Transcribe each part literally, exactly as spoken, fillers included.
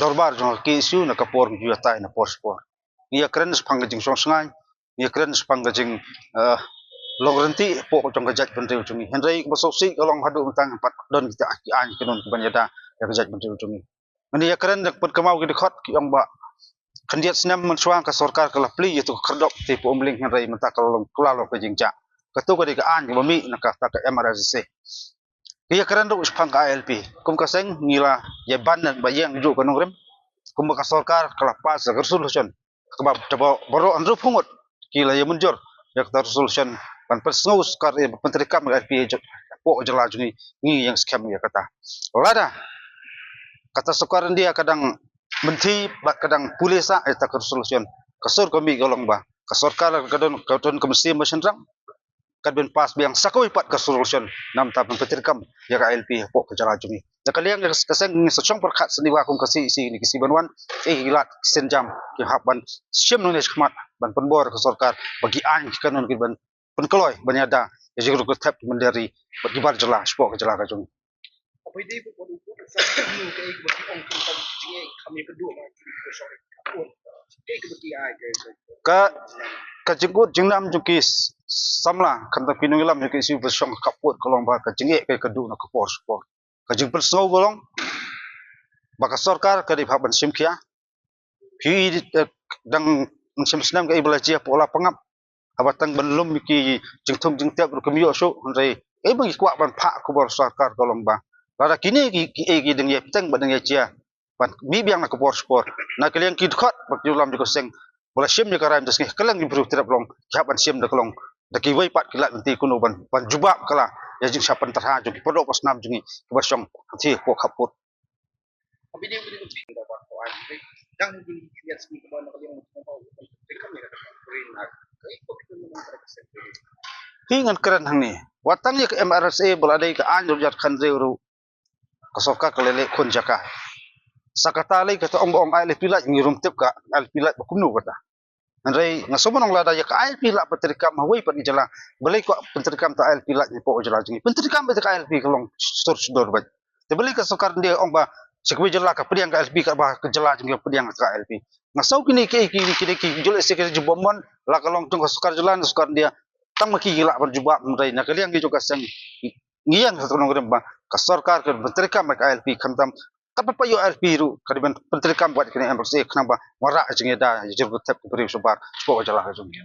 dorbar jong ka K S U na ka por ngi ju ïatai na por sha por. Ngi ïakren shaphang ka jingshong shngaiñ, ngi ïakren shaphang ka jing, eh, long ryntih hapoh jong ka jaitbynriew jong ngi. Hynrei kaba sngewsih ka long haduh mynta ngim pat don kita ki aiñ ki kanon kiban ïada ïa ka jaitbynriew jong ngi. Ngi ïakren da pynkynmaw ki dkhot ki ong ba khyndiat snem mynshuwa ka sorkar ka la plie ïa tu ka khyrdop te pynumling, hynrei mynta ka la long, ka la long ka jingjia. Katu ka dei ka aiñ kaba mih na kata ka M R S S A. Ngi ïakren ruh shaphang ka I L P. Kum ka seng ngi la ïa ban ba ïeng juh ka nongrim. Kumba ka sorkar ka la pass ka resolution kaba, kaba baroh hynriewphew ngut ki la ïa mynjur ïa kata resolution ban pynsngew sorkar, eh, ban pyntreikam ka I L P hapoh ka jylla jong ngi, ngi ïeng skhem ïa kata. Lada kata sorkar India ka dang mynthi bad ka dang pule sah ïa kata ka resolution, ka sur ka mih ka long ba ka sorkar ka don, ka don ka mynsiem ba shynrang, kat ban pass biang sa kawei pat ka resolution namar ban pyntreikam ïa ka I L P hapoh ka jylla jong ngi. Da ka liang ka seng ngi sa shong pyrkhat sngewbha kum ka C E C ne ka C ban wan, eh, ki lad ki sienjam ki hap ban shim nangne shakhmat ban pynbor ka sorkar ba ki aiñ ki kanon ki ban pynkloi ban ïada ïa ki rukom thep ki mynder ri bad ki bar jylla shapoh ka jylla ka jong ngi. Ka, ka jingkut jingnam jong ki s-, samla, khamtam ki nongïalam jong ki issue ba shong ka khappud ka long ba ka jingeh ka, ka dei na ka por sha por. Ka jingpynsngew ka long ba ka sorkar ka dei ban shim khia. Phi, eh, dang shim snem ka i ba la jia hapoh la pangap. Haba tang ban lum ki jingthung jingtep ruh kim ïoh shuh, hynrei Kaei ba ngi kwah ban phah khubor sorkar ka long ba lada kine ki, ki, ki dang ïa bteng bad dang ïa jia ban mih biang na ka por sha por. Na ka liang ki dkhot bad ki jingïalam jong ka seng ba la shim ïa ka rai mynta ka sngi, ka liang ki briew tyrep long ki hap ban shim da ka long da kiwei pat ki lad lynti kumno ban, ban jubab kylla ïa jingshah pyntrha jong ki paralok basnam jong ngi kiba shong hangtei hapoh khappud. Hi, ngan kren hangne. Wat tang ïa ka M R S A ba la dei ka aiñ ruh ïa ka kynriah ruh ka sorkar ka la leh khun jaka. Sa kata lei kata ong ba ong I L P Light, ngi ruh ngim tip ka I L P Light ba kumno kata. Hynrei nga sngewbha ban ong lada ïa ka I L P la pyntreikam ha wei pat ki jylla, balei ka pyntreikam ïa ka I L P Light hapoh ka jylla jong ngi? Pyntreikam ïa ka I L P ka long sdor sdor beit. Te balei ka sorkar India ong ba sha kiwei jylla ka pdiang ka I L P, katba ka jylla jong ngi ka pdiang ka I L P? Nga sngew kine ki, ki, ki, ki, ki jylla se ki jubab mon, la ka long jong ka sorkar jylla ne sorkar India, tang ma ki ki lah ban jubab. Hynrei na ka liang ki jong ka seng ngi ïeng ha ka nongrim ba ka sorkar ka pyntreikam ïa ka I L P, khamtam katba pat ïoh I L P ruh ka dei ban pyntreikam bad kine M R S A khnang ba wanrah jingïada ïa jingthep ki briew shabar shapoh ka jylla ka jong ngi.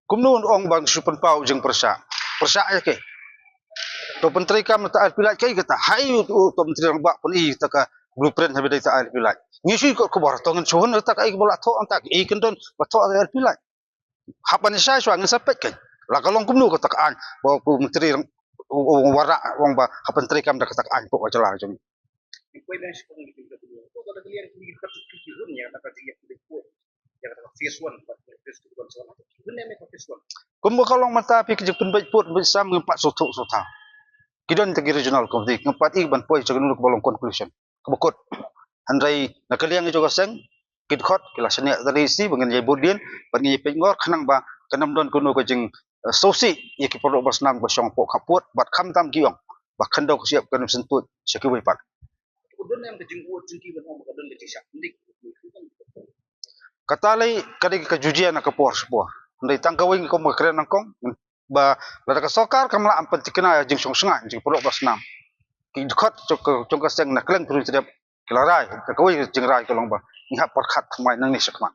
Kumno un ong ba ngi shu pynpaw jingpyrshah? Pyrshah ïa kaei? To pyntreikam ïa ka I L P Light kaei kata? Haei uto u Myntri Rangbah pyni ïa kata ka blueprint haba dei ïa ka I L P Light? Ngi shu ïoh khubor, to ngin shu hun ïa kata kaei kaba la thoh, ïa kata kaei kyndon ba thoh ïa ka I L P Light. Hap ban ïa shai shuwa ngin sa peit kan la ka long kumno kata ka aiñ ba u Myntri Rang-, u, u, u wanrah, u ong ba hap pyntreikam da kata ka aiñ hapoh ka jylla jong ngi. Kumba ka long mynta phi, ka jingpynbeit pud beit sam ngim pat sngewthuh sngewthaw. Ki don tang ki regional committee, ngim pat i ban poi sha kano kaba long conclusion kaba kut. Hynrei na ka liang jong ka seng, ki dkhot ki la shaniah da lei shi ba ngin ïa bud dien bad ngin ïa peit ngor khnang ba kan ym don kano ka jing, eh, sngewsih ïa ki paralok basnam ba shong hapoh khappud bad khamtam ki ong ba khyndew ka shyiap kan ym syntuid sha kiwei pat. Kata lei ka dei ka jujia na ka por sha por. Hynrei tang kawei ngi kum ka kren nyngkong ba lada ka sorkar kam lah ban pynthikna ïa jingshong shngaiñ jong ki paralok basnam, ki dkhot jong ka, jong ka seng na kylleng Bri Hynñiewtrep ki la rai, da kawei ka jingrai ka long ba ngi hap pyrkhat thymmai nangne shakhmat.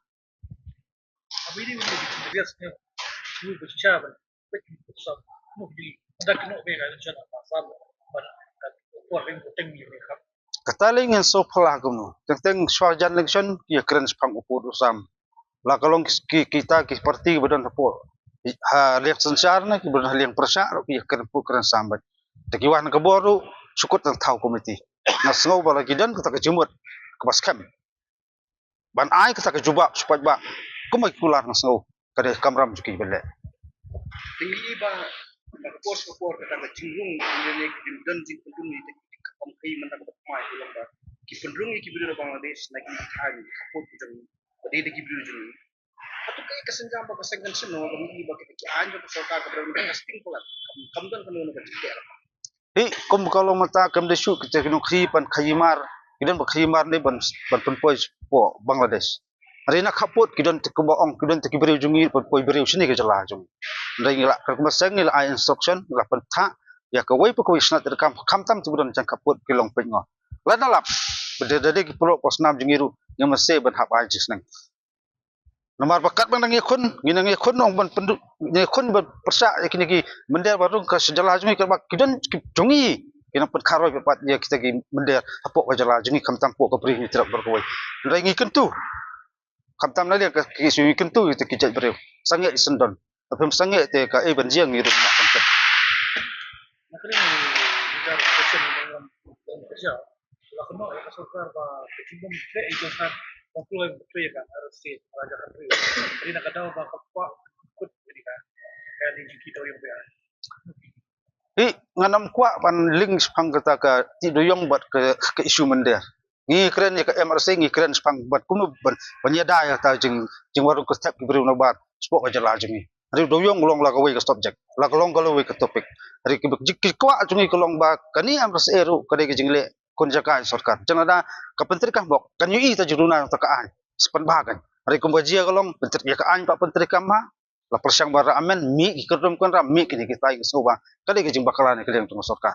Kata lei ngin sngewphylla kumno. Teng teng shuwa jan election ki ïa kren shaphang u pud u sam. La ka long ki, ki, kita ki party kiba don hapoh, ha liang synshar ne kiba don ha liang pyrshah ruh ki ïa kren pud kren sam beit. Te ki wan ka bor ruh shu kut tang thaw committee. Nga sngew ba la ki don kata ka jingmut kaba skhem ban ai kata ka jubab shaphang ba kumba ki kular, nga sngew ka dei ka kamram jong ki ban leh. Te ngi i ba na ka por sha ka por kata ka jingrung ne ki don jingpynrung ïa ki kam khie mynta ka ba thymmai ki long ba ki pynrung ïa ki briew na Bangladesh na ki thaiñ khappud ki jong ba dei da ki briew jong ngi. Hato kaei ka sienjam ba ka seng kan shim noh ba ngi i ba ki aiñ jong ka sorkar ka briew na ka sting palat kam, kam don kano kano ka jingeh. Hi, kum ka long mynta kam dei shuh kita ki nongkri ban khaïi mar, ki don ba khaïi mar ne ban, ban pynpoi shapoh Bangladesh. Hynrei na khappud ki don te kumba ong, ki don te ki briew jong ngi ban poi briew shane ka jylla jong ngi. Hynrei ngi la, ka kum ka seng ngi la ai instruction, ngi la pynthah ïa kawei pa kawei shnat ïa ka kam, khamtam te ba don jong khappud ki long peit ngor. Lada lap ba dei, dei, dei ki paralok basnam jong ngi ruh ngim ïa seh ban hap ai jingsneng. Namar ba katba ngi nang ïakhun, ngi nang ïakhun ong ban pyndu-, ngi nang ïakhun ban pyrshah ïa kine ki mynder ba rung ka jylla jong ngi, katba ki don ki jong ngi ki nang pynkharoi pat ïa kita ki mynder hapoh ka jylla jong ngi khamtam hapoh ka Bri Hynñiewtrep baroh kawei. Hynrei ngi kyntu, khamtam na liang ka, ki issue ngi kyntu ïa kita ki jait briew. Sangeh i syndon. Haba phim sangeh te kaei ban jia, ngi ruh ngim lah ban tip. Hi, ngan ym kwah ban link shaphang kata ka tih dewïong bad ka, ka issue mynder. Ngi kren ïa ka M R S A, ngi kren shaphang ban kumno ban, ban ïada ïa kata jing, jingwan rung kyrtep ki briew na bar shapoh ka jylla jong ngi. Hynrei u dewïong u long la kawei ka subject, la ka long ka lawei ka topic. Hynrei ki, ki, ki kwah jong ngi ka long ba kane M R S A ruh ka dei ka jingleh khun jaka ïa sorkar. Jong lada ka pyntreikam bok kan ïohi ta jingduna jong ta ka aiñ. Sa pynbha kan. Hynrei kumba jia ka long pyntrei ïa ka aiñ, ba pyntreikam ha la pyrshang ba ra amen, mih ki kyndrum kynram, mih kine kita, ngi sngew ba ka dei ka jingbakla na ka liang jong ka sorkar.